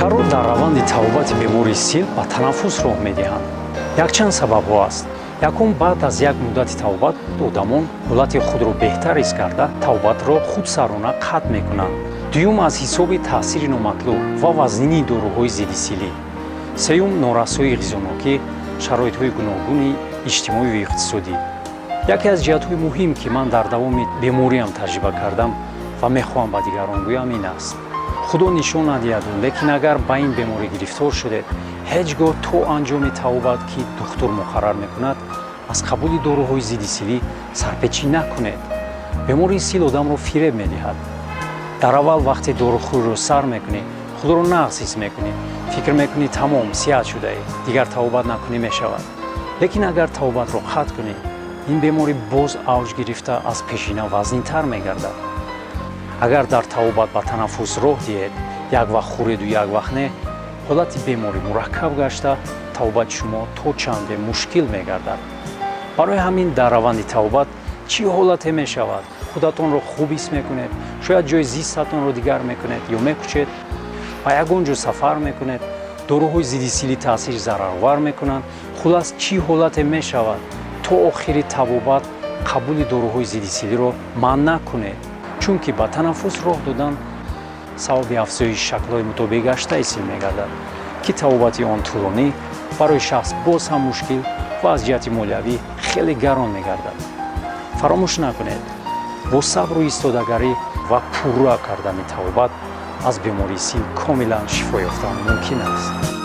Чаро дар раванди табобати бемории сил ба танаффус роҳ медиҳанд? Якчанд сабабҳо аст. Якум, баъд аз як муддати табобат одамон ҳолати худро беҳтар ҳис карда, табобатро худсарона қатъ мекунанд. Дуюм, аз ҳисоби таъсири номатлуб ва вазнинии доруҳои зиддисилӣ. Сеюм, норасоии ғизонокӣ, шароитҳои гуногуни иҷтимоию иқтисодӣ. Яке аз ҷиҳатҳои муҳим, ки ман дар давоми бемориам таҷриба кардам ва мехоҳам ба дигарон гӯям, ин аст: Худо нишон надиҳаду, лекин агар ба ин беморӣ гирифтор шудед, ҳеҷ гоҳ то анҷоми табобат, ки духтур муқаррар мекунад, аз қабули доруҳои зиддисилӣ сарпечӣ накунед. Бемории сил одамро фиреб медиҳад. Дар аввал, вақте дорухӯриро сар мекунӣ, худро нағз ҳис мекунӣ, фикр мекунӣ, тамом, сиҳат шудаӣ, дигар табобат накунӣ мешавад. Лекин агар табобатро қатъ кунӣ, ин беморӣ боз авҷ гирифта, аз пешина вазнинтар мегардад. Агар дар табобат ба танаффус роҳ диҳед, як вақт хӯреду, як вақт не, ҳолати беморӣ мураккаб гашта, табобати шумо то чанде мушкил мегардад. Барои ҳамин дар раванди табобат чӣ ҳолате мешавад, худатонро хуб ҳис мекунед, шояд ҷои зистатонро дигар мекунед ё мекӯчед, ба ягон ҷо сафар мекунед, доруҳои зиддисилӣ таъсири зараровар мекунанд, хулас, чӣ ҳолате мешавад, то охири табобат қабули доруҳои зиддисилиро манъ накунед, чунки ба танаффус роҳ додан сабаби афзоиши шаклҳои мутобиқгаштаи сил мегардад, ки табобати он тӯлонӣ, барои шахс боз ҳам мушкил ва аз ҷиҳати молиявӣ хеле гарон мегардад. Фаромӯш накунед, бо сабру истодагарӣ ва пурра кардани табобат аз бемории сил комилан шифо ёфтан мумкин аст.